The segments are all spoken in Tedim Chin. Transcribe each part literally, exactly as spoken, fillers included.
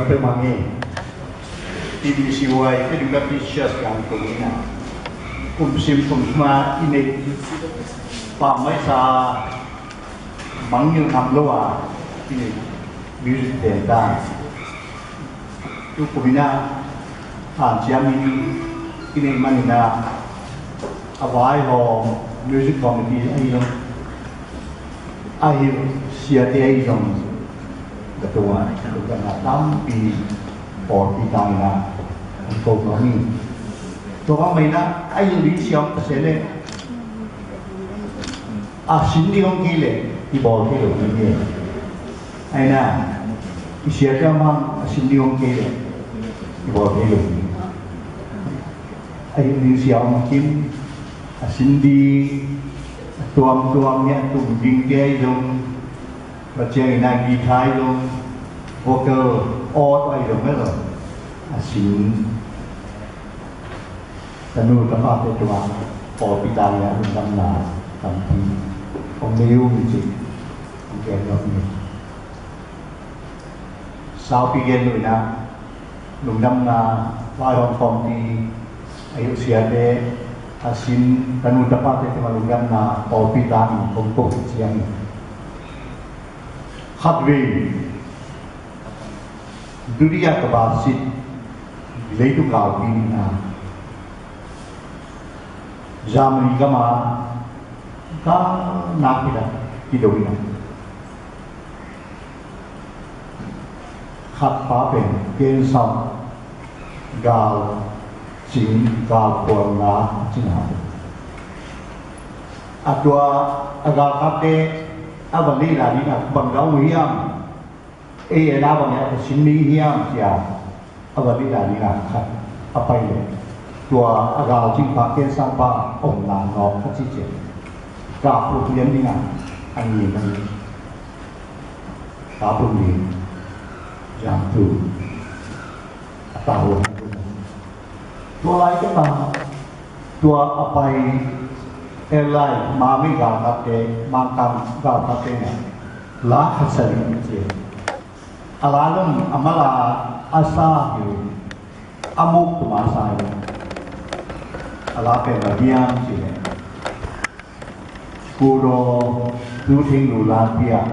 Peuhmah nge, T B C Y, Kidung Baptist Church Yangon in ah, kum sim kum sima i neih pammaisa mangngilh ngam lo a i neih music center, tu kum in ah hanciam in i neih man in ah, a vaihawm music committee ahi lo, ahi siate ahi zong ka tua ka na tampi pawlpi tang in ah an ko ko ni. Tua bang mai in ah ahi ling siam ka se le, a sin ding hong kei leh i bawl thei lo ding hi. Ahi na, i siate hong hang a sin ding hong kei leh i bawl thei lo ding hi. Ahi ning sia hong kim, a sin ding, a tuamtuam hi a, tum dingte ahi zong, tua ciangin a guitar ahi zong, vocal aw ahi zong, a sin. Tanu tapate tungah pawlpi tang in ah lungdamna tampi hong nei uh hi ci, hong gen nuam hi. Saupi gen uh in ah, lungdamna vaihawm committee, a hilh siate, a sin, tanu tapate tungah lungdamna pawlpi tang in kong ko hi ciang in, khatvei Duria ka ba sit, leitung galpi nihna, Germany gam a galnak hi a kido in ah, khat pa pen cancer, gal cing, gal puan ngak cina. A tua a galkapte a va lei lai ding a bang gam uh hiam? Ei, a na bang a ka sin ding hiam cia a va lei lai ding a khat a pai le, tua a gal cing pa, cancer pa omna nawk a ci ciang, ka put lian ding a, a ngi na, ka put lian, jam tu, a ta hua. Tua lai ka ta, tua a pai, airline, Mami galkapte, Mangkang galkapte na, la khat sa ding ci. A la zong a mala a sa hi lo, a muk kum a sa hi lo. A la pen a hiam ci le, Kudo Tuting Lu Lan Pia,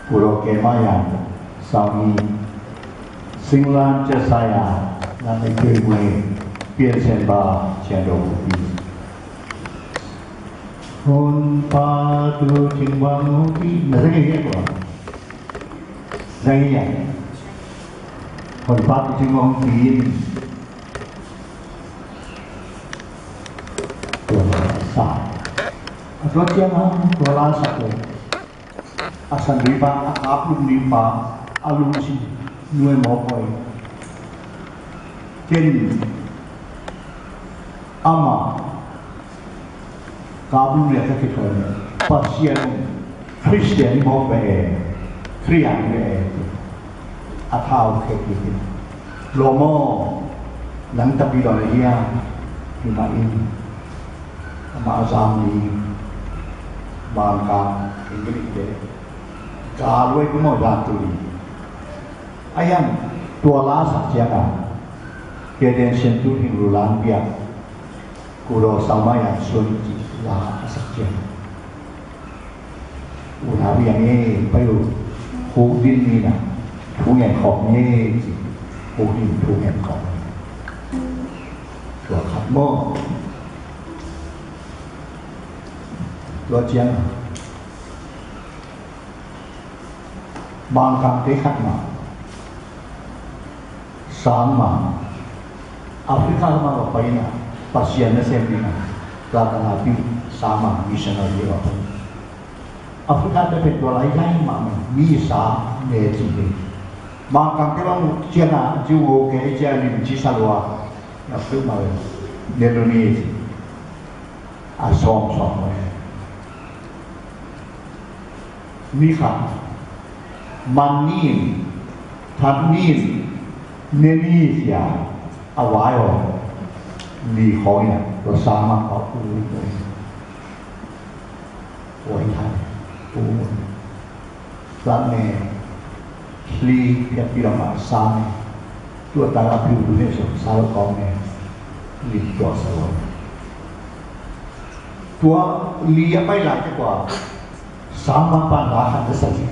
Kudo Kema Yan Sauni, Singlan Cia Saya, Nan Mai Tui Mui, Pian Sen Ba, Cian Do Pi. Hun Pa Tuting Wang Pi, na zai ye ko. Zai ya. Hon pa tu cing hong pi in. Tua sa. A tua ciang a tua la sa ko. A san dui pa, a kap lum ding pa, a lum sin nuai mawk koi. Ken ama Kabul le ka kikoi le, Pasian, Khristian i mawk ve e, Khristian ve e, a thau khe kiki. Lo maw, nang tapi lo le hia, hi ma in, ama zam ni, bang ka, in ni te, ka lo e ku maw zam tu ni. A hian, tua la sak ciang a, Keden Sian Tu Hing Lu Lan Biak, Kudo Salma Yang Sun ci la a sak ciang. Unau biang e, pai uh, huk din ni na, thu ngen khawk ni e ci, huk din thu ngen khawk. Tua khat maw. Tua ciang. Mangkangte khat mah, sang mah, Africa mah va pai in a, Pasian nasem ding a, Lalpan a piu sang mah missionary va pai. Africa te pen tua lai lai mah mah, mi sa ne ci hi. Mangkangte bang cian a, ciu go ke, cian lim ci sa lua, a piu mah le, ne lu ni ci. A sawm sawm mah le. Ni khat, man ni in, that ni in, ne ni sia, a vai aw, ni khawng in a, tua sa mah a u, ua i thai, u, that ne, Li piak pi lam a sang. Tua ta a piu ne so sa lo kong ne. Li tua sa lo. Tua li a pai lai te tua. Sang mang pan la han da sa li.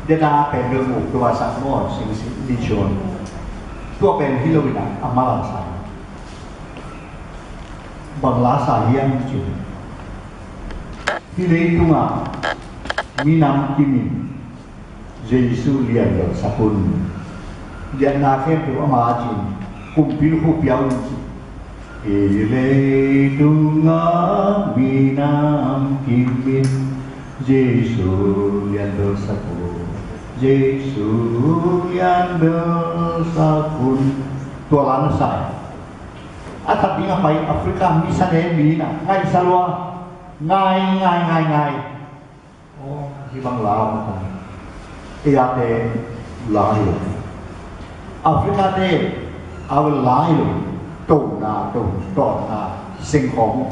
Dia na pen lo mu tua sa mo sing sing li chon. Tua pen hi lo ina a ma la sa. Bang la sa hiam ci. Hi leitungah minam kimin Jesu lianbel sak un. Liatna khempeuh ama cin, kumpi lukhu pia un. Hi leitungah minam kimin Jesu lianbel sak un. Jesu lianbel sak un. Tua la na sa. A that ding a pai Africa mission e mi na ngai sa lua. Ngai, ngai, ngai, ngai. Oh, hi bang la om ta. Ei a te la hi lo. Africa te a la hi lo. To na, to, to na, sing khom.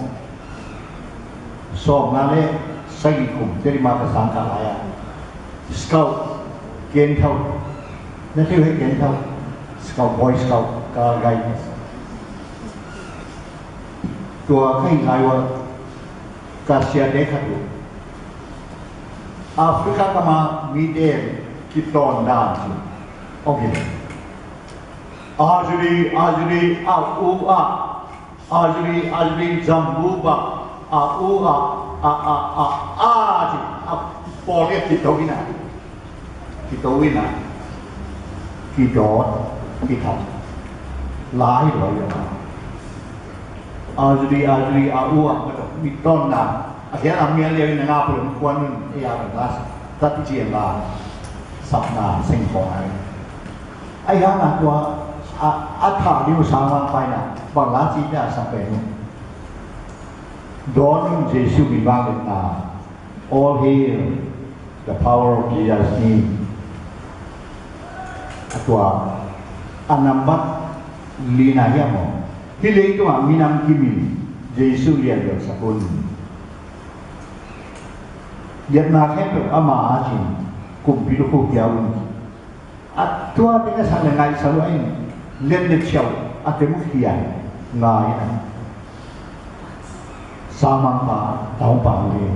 Sawm na le sagih kum te di ma ka sang ka lai a. Scout, ken thau. Na thil he ken thau. Scout, Boy Scout, ka gai. Tua ka hi lai wa ka sia de khat uh. Africa kama mi de ki ton dan si. Okay. Azuli, azuli, a u a. Azuli, azuli, zambu ba. A u a, a, a, a, a, si. A, pol ya ki to ina. Kito ina, kidot, kithat. Lai lo ya. Azuli, azuli, a u a, mi ton na. A hian a mi a lian ina nga pun kuan nun, e a las. Tat ji la. Sapna sing ko ai. A ya na tua a, a tha liu sa ma pai na. Bang la ci ya sa pe nun. Don nun Jesu mi bang na. All hail the power of Jesus name. A tua a nambat lina hiam aw. Hi leitungah minam kimin Jesu lianbel sak un. Liatna khempeuh ama a cin kumpi lukhu pia un. A tua teng a sang le ngai sa lua in lian le ciau a te mu khian ngai a. Samangpa taungpa nge.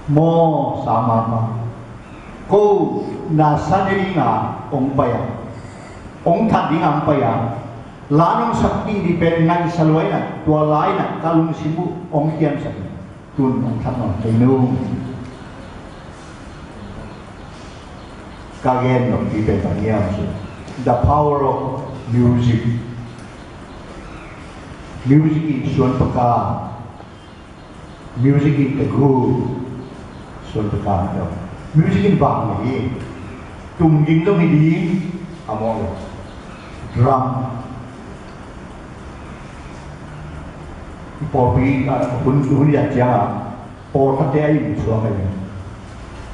Maw Samangpa. Ko na sa ne ding a ong pai a. Ong that ding a ong pai a. La nong sak ding di pen ngai sa lua in a tua lai in a ka lungsim uh ong khiam sa ding. Tun ong that nong thei nung. Ka gen nong di pen bang hiam ci. The power of music. Music in suan paka. Music in the groove. Suan paka. Music in bang ni. Tum ging dong hi di. Amo. Drum. Pawlpi, ah, hun, hun ya cia. Pawlkhatte a i musuak ahi.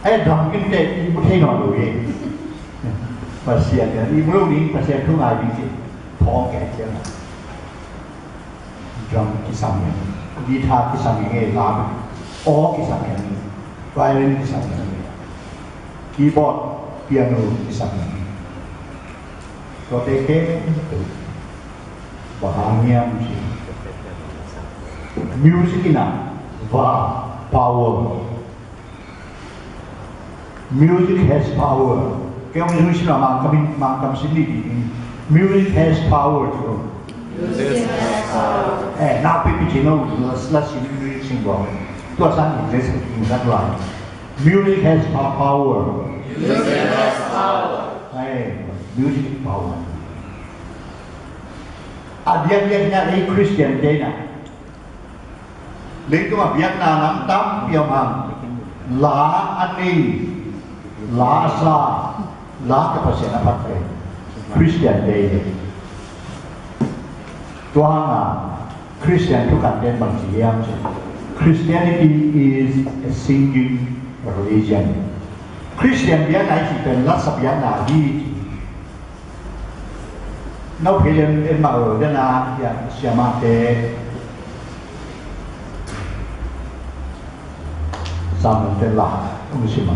A i dam kinte i mu thei nawn lo hi. Pasian in i mu lo ding, Pasian thu ngai ding ci. Thawng kei ciang. Drum kisam hi. Guitar kisam hi, la. Aw kisam hi. Violin kisam hi. Keyboard, piano kisam hi. Tuate khempeuh bang hang hiam ci. Music in a va power. Music has power. Kei hong music na Mangkam in, Mangkam sin ni di. Music has power ci. Music has power. Eh, na pi pi ci no, la, la sin music sin bang. Tua sang English, English line. Music has pa-, power. Music has power. Hey, music power. A biakpiak na ei Christian te na. Leitung a biakna nam tampi om hang. La a nei, la a sa, la ka Pasian a phat ve. Christian te. Tua hang a Christian thukan ten bang ci hiam ci. Christianity is a singing religion. Christian biakna i cih pen lasa biakna hi. Nau phei lian en mah ơ, dena, ya, siamate. Samun te la, ung sima.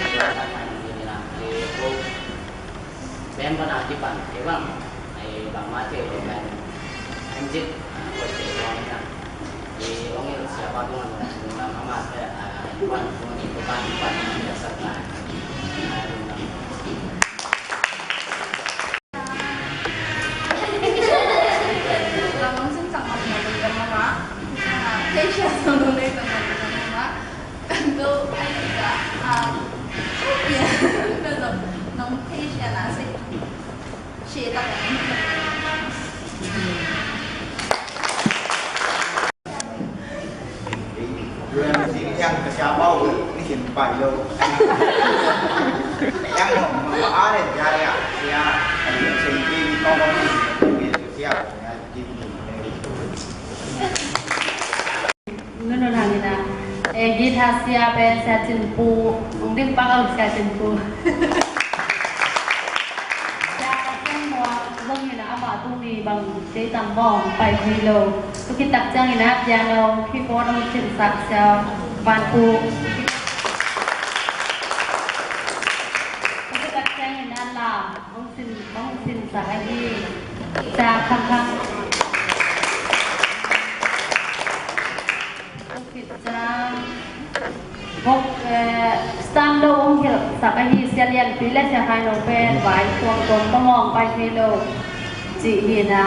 Nunun hangin ah, eh, guitar sia pen Sia Cin Pu. Ding pang a, Sia Cin Pu. Sia Cin Pu zong hi na, amah tuni bang kei tam mawng pai thei lo. Tua khit tak ciangin a piano, keyboard hong sinsak Sia Van Pu. Tua khit tak ciangin a la hong sin, hong sinsak ahi Sia Kham Kham. Tua khit ciang vok, eh, stand lo hong hilhsak ahi Sia Lian Pi le Sia Khai No pen vai tuamtuam, ka mawng pai thei lo cih hi na.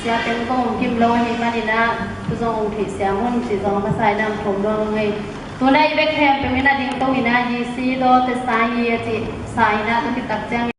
Sia teng zong hong kim lo ahih manin a, tu zong hong thih siam un cih zong a masa in a hong thum nuam ing ei. Tu-in a i bek khempeuh in a ding to in a, hi si daw te sa hi a cih sa in a, tua khit tak ciang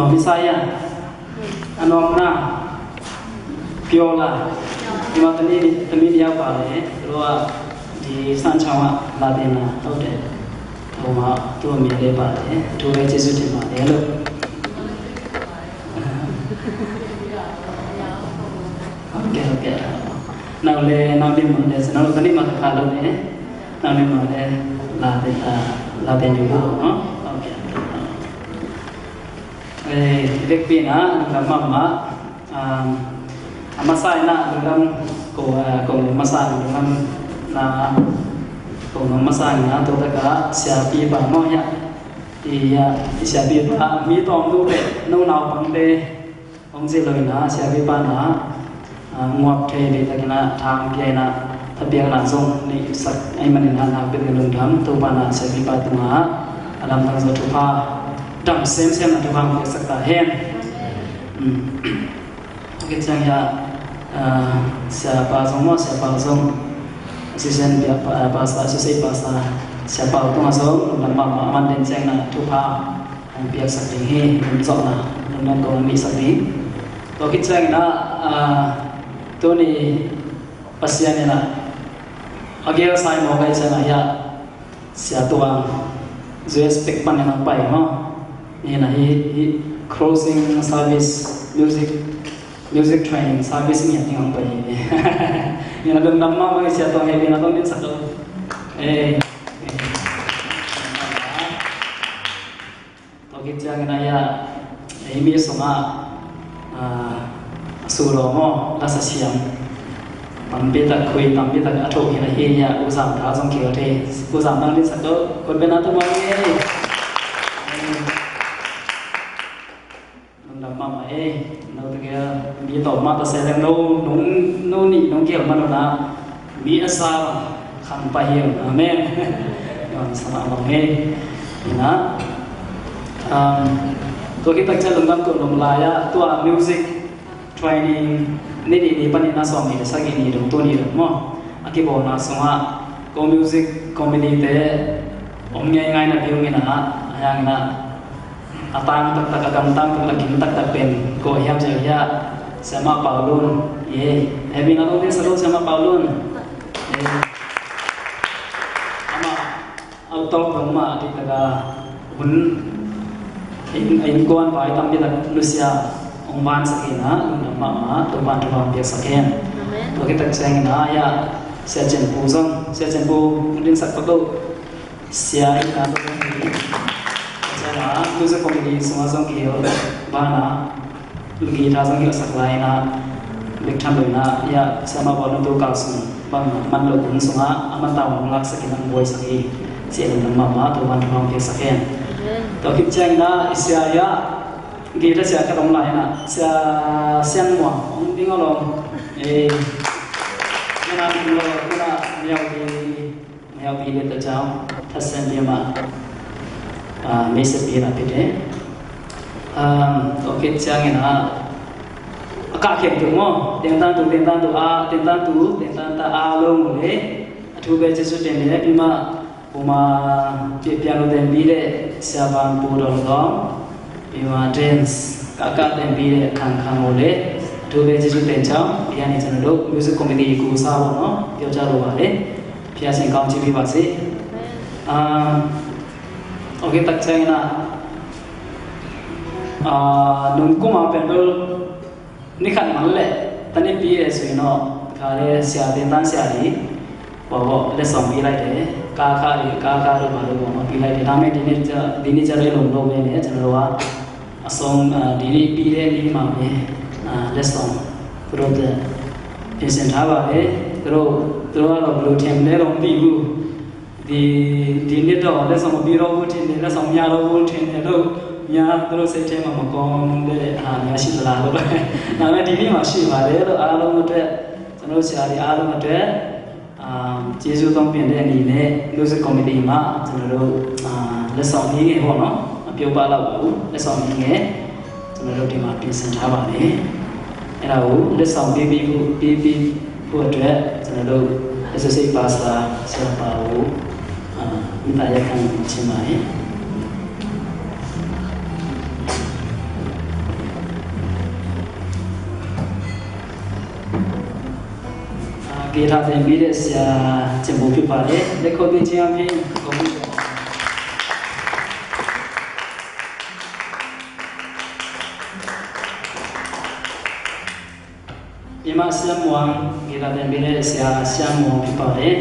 Messiah, a nuam na, pure la, ima tani, tani dia pa le, rua di san chawa la dena, tau de, tau ma, tu mi le pa le, tu le Jesu di ma le lo. Ok, ok. Nau le, nau di ma le, nau tani ma ka lo le, nau di ma le, la de, la de ni lo, no? Ok, ok. Eh, vekpi na, lungdam mahmah. Ah, a masa ina, lungdam ko, ah, ko masa, lungdam na, ko masa ina, to taka, siapi pa mo ya. I ya, i siapi pa, mi tawm tu pe, no nau pang pe, hong zi lo ina, siapi pa na, ah, nguap thei le takina, thang pia ina, thapiakna zong nei sak, ai manin na, na pia lungdam, to pa na, siapi pa tu ma, a lam tang zo tu pa, dam sem sem na tu pa, pia sak ta hen. Hmm. Kiciang ya, ah, siapa zong mo, siapa zong, assistant pia pa, ah, pastor, associate pastor, siapa tu ma zong, lungdam mahmah, man den ciang na, tu pa, hong piaksak ding hi, lungdam zawhna, lungdam kong nihsak ding. Tua khit ciangin ah, ah, tuni Pasian in ah, a gel sai mawk ahih ciangin ah hiah, Sia Tuang, U S pek panin hong pai maw. Ni na hi, hi closing service, music, music training service ni a ding hong pai hi. Ni na lungdam mahmah hi Sia Tuang, hei, ni na dong din sak lo. Eh, eh. Tua khit ciangin ah, ei mi sungah, ah, a sulawm aw, lasa siam. Tampi tak khui, tampi tak a thuk hi na hi, ah, U Zam ta zong kihel thei. U Zam nang din sak to, kut bena tu mawk ngei. Lungdam mahmah ei, no tegel, mi tawm mah ta se leng no, nong, no nih nong kihel mah nona, mi a sa khang pah hi. Amen. Nong sa mah mah ei. Ina, um, tua khit tak ciang lungdam ko nong lai ah, tua music training ni ni ni panin na sawm ni le sagih ni dong, tua ni dong maw. A kibawlna sungah ko music committee te om ngeingai na biu mina, a hiang ina, a tang taktak, a gamtang taktak, a gim taktak pen kua hiam cih leh, Siamah Pau Lun. Ye, hemi na dong ding sa lo, Siamah Pau Lun. Ye. Amah a utok dong mah a dihtaka hun, a innkuan vai tampi tak nusia hong vansak hi na, lungdam mahmah, Topa'n thupha hong piaksak hen. Amen. Tua khit tak ciangin ah, ya, Sia Cian Pu zong, Sia Cian Pu hong dinsak pak lo. Sia i na tua zong hi. Sia na, music committee sungah zong kihel, bana, guitar zong hilhsak lai na, bek tham lo na, ya, Siamah Pau Lun tu kal sung bang man lo kung sungah, a man tau hong laksak in hong buaisak hi. Sia lungdam mahmah, Topa'n thupha hong piaksak hen. Tua khit ciangin ah, i sia ya, guitar sia ka dong lai na, Sia Sian Muang, hong ding aw lawm. Eh, sia na ding lo, kuna, miau di, Maya pi le ta ciang, thasem pi ma, ah, mese pi na pi te. Um, tua khit ciangin ah, a kah khem tuk maw, teng tan tu, teng tan tu, a, teng tan tu, teng tan ta, a lo mu le, a thu be Jesu teng le, pi ma, pu ma, pi piano teng pi le, sia bang pu dong dong, pi ma dance, ka ka teng pi le, khang khang mu le, a thu be Jesu teng ciang, pian ni chan do, music committee ku sa wo no, pio cha lo wa le. Pia sing kong ci pi ba si. Ah, ok, tak ciangin ah, ah, nung kuma pen dul ni khat man le, tani pi e sui no, ka le sia tin tan sia di, wa wa le song pi lai te, ka ka di, ka ka di, wa di, wa pi lai te, ta me di ni ca, di ni ca le lung lo me ne, chan lo wa. A song, ah, di ni pi le ni ma me, ah, le song. Turo te, pin sen tha ba le, turo, turo a lo lo them le lo pi bu. Di, di ni do, le song pi lo bu thin le, le song mya lo bu thin le lo. Mya, turo se them ma ma kong le, ah, mya si la lo. Na me di ni ma si ba le lo, a lo mo te. Turo sia di a lo mo te. Ah, Jesu tong pian de ni ne, music committee ma, ကျွန်တော်တို့ ah, လက်ဆောင်ပေးနေပေါ့နော်။ အပြုံးပါလောက်ပါဘူး။ လက်ဆောင်ပေးနေ ကျွန်တော်တို့ဒီမှာပြင်ဆင်ထားပါတယ်။ အဲ့ဒါကိုလက်ဆောင်ပေးပြီးဖို့ ပေးပြီးဖို့အတွက် ကျွန်တော်တို့ associate pastor ဆရာပါကို အာ မေတ္တာရပ်ခံချင်ပါတယ်။ ဂီတသင်ပေးတဲ့ဆရာ ကျင်ဘို ဖြစ်ပါတယ်။ လက်ခုပ်သီးခြင်းအားဖြင့် ဂုဏ်ပြုပါ။ မြန်မာဆရာမွန် ဂီတသင်ပေးတဲ့ဆရာ ဆရာမွန် ဖြစ်ပါတယ်။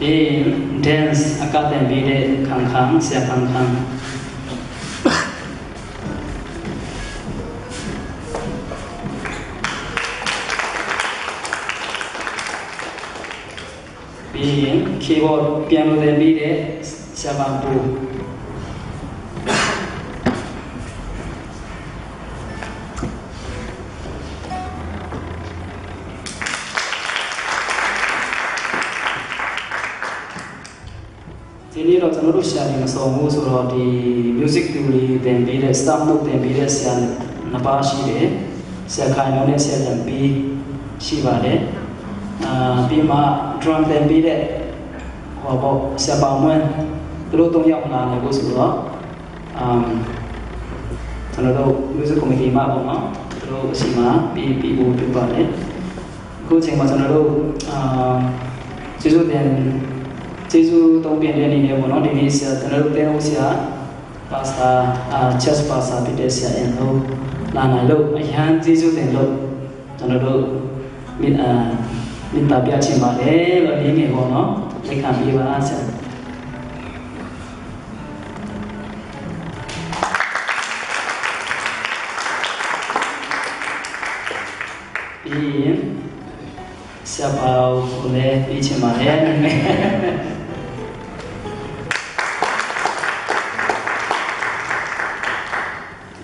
ပြီးရင် dance အကသင်ပေးတဲ့ ခန်ခန် ဆရာ ခန်ခန်။ ပြီးရင် keyboard piano သင်ပေးတဲ့ ဆရာမပူ။ ဒီနေ့တော့ ကျွန်တော်တို့ဆရာတွေ မစုံဘူးဆိုတော့ ဒီ music theory သင်ပေးတဲ့ staff note သင်ပေးတဲ့ဆရာနှစ်ပါးရှိတယ်။ ဆရာခိုင်အောင်နဲ့ ဆရာရန်ပီး ရှိပါတယ်။ အာ၊ ပြီးမှ drum သင်ပေးတဲ့ ဟိုပေါ့ ဆရာပေါင်မွန်း သူတို့သုံးယောက်လာနေဖို့ဆိုတော့ အာ၊ ကျွန်တော်တို့ music committee မှပေါ့နော်၊ သူတို့အစီအမံပေးပေးဖို့ ဖြစ်ပါတယ်။ အခုအချိန်မှာ ကျွန်တော်တို့၊ အာ၊ ကျေးဇူးတင်၊ ကျေးဇူးတင်တဲ့အနေနဲ့ပေါ့နော်၊ ဒီနေ့ဆရာ၊ ကျွန်တော်တို့သင်းအုပ်ဆရာ၊ ပါစတာ၊ အာ၊ church pastor ဖြစ်တဲ့ဆရာ အင်တို့ လာနိုင်လို့ အရမ်းကျေးဇူးတင်လို့ ကျွန်တော်တို့ မေတ္၊ အာ၊ မေတ္တာပြချင်ပါတယ်လို့ လေးငယ်ပေါ့နော်။ လက်ခံပေးပါဆရာ။ ပြီးရင် ဆရာပေါင်ကိုလည်း ပေးချင်ပါတယ်။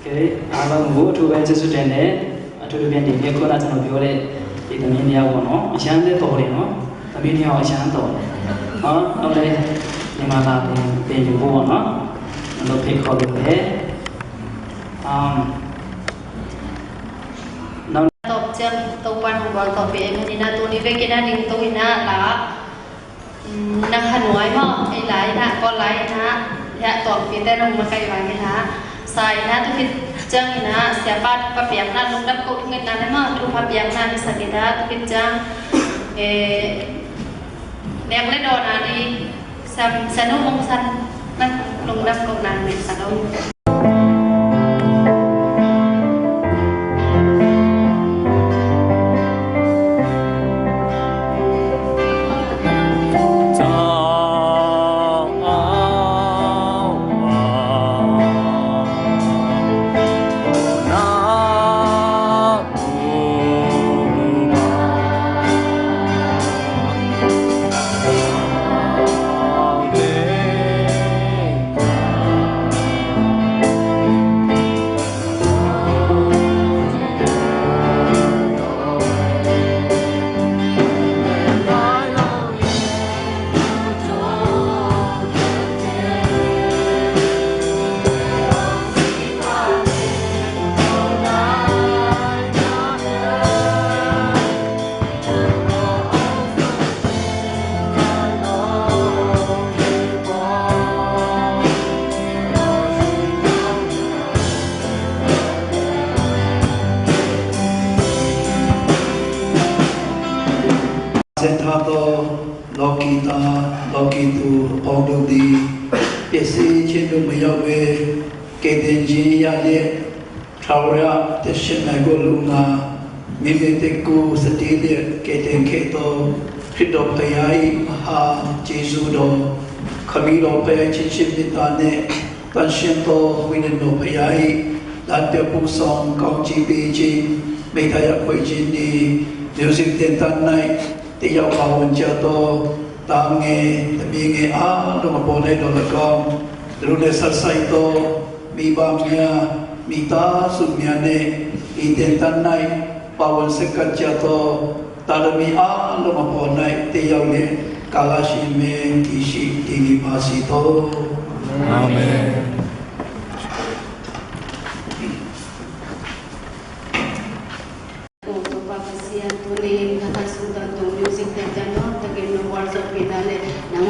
Okay၊ အားလုံးကို အထူးပဲ ကျေးဇူးတင်တယ်။ အထူးသဖြင့် ဒီနေ့ ခုန ကျွန်တော်ပြောတဲ့ ဒီသမီးနှစ်ယောက်ပေါ့နော်။ အရမ်းလည်းတော်တယ်နော်။ သမီးနှစ်ယောက် အရမ်းတော်တယ်နော်။ နောက်လည်း ညီမလာသင်၊ သင်ယူဖို့ပေါ့နော်။ ကျွန်တော် ဖိတ်ခေါ်လိုတယ်။ အာ၊ နောက် Tawp ciang Topa'n hong gualtawpih ahih manin ah, tuni vekin ah ding to in ah, la, um, na kha nuai maw, ei lai in ah, Kawl lai in ah, hiah tuangpite nong makaih vai in ah, sa in ah, tu khit ciangin ah, siapa thu pha piakna, lungdam koh thungetna leh maw, thu pha piakna hi sak in ah, tu khit ciang, eh, nek le dawn a ding, Sam, Sanu Mung San, na lungdam kohna hi sak a. Zen tha to, lawki ta, lawki tu, a pawng deuh ding, pia si chin deuh mai yau ve, kei ten jin ya ye, ထာဝရအသက်ရှင်နိုင်ဖို့ လိုငါ၊ မိမိအသက်ကို စတေးလျက် ကယ်တင်ခဲ့သော ခရစ်တော်ဘုရား၏ မဟာကျေးဇူးတော်၊ ခမည်းတော်ဘုရား၏ ချစ်ခြင်းမေတ္တာနှင့် သန့်ရှင်းသော ဝိညာဉ်တော်ဘုရား၏ လမ်းပြပို့ဆောင် ကောင်းချီးပေးခြင်း၊ မေတ္တာရပ်ခွဲခြင်းနှင့် မျိုးစေ့သင်တန်း၌ တက်ရောက်ပါဝင်ကြသော သားငယ်၊ သမီးငယ်အားလုံးအပေါ်၌သော်လည်းကောင်း၊ သူတို့နှင့်ဆက်စပ်သော မိဘများ၊ မိသားစုများနှင့် ဒီသင်တန်း၌ ပါဝင်ဆက်ကပ်ကြသော သားသမီးအားလုံးအပေါ်၌ တက်ရောက်လျက် ကာလရှည်များ တည်ရှိတည်နေပါစေသော။ အာမင်။ ကိုယ်တော်ပါ ပစီယံ သူလေး ငါးပါးစုတန်တုံ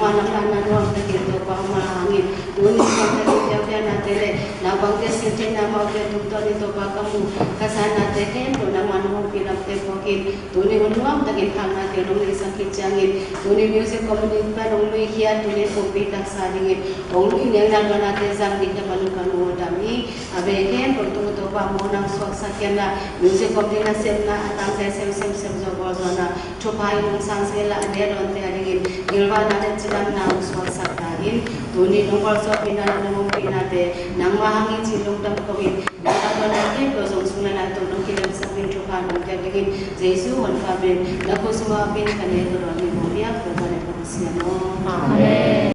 Nangma lamdanna nuam takin Topa hong mawh hangin, tuni nuam takin piangpiangnate le naupangte sin theihna, amaute tungtawnin Topa ka mu ka sannate khempeuh nangma hong ompih lamte phuakin, tuni hun nuam takin phaknate hong neihsak khit ciangin, tuni music committee pan hong luikhia, tuni pumpi taksa dingin hong luingelna luannate zang ding ka pan hong kan hong dam hi. A bei khempeuh tung Topa, mawhna suaksak in la, music committee nasepna a tangte sem sem sem zo bawl zo na, thupha in hong sang sila, a ne dawnte a dingin ngilvana le cidamna hong suaksak ta in. Tuni nong gualzawhpihna le nong ompihnate nangma hang hi cih lungdam ko in, nangma dawnna khempeuh zong sung le nai tawh nong kidemsak ding thupha nong piak dingin Jesu honpa min, na khut sungah pin ka ne ka dawn hi. Mawh lian Topa le ka Pasian aw. Amen.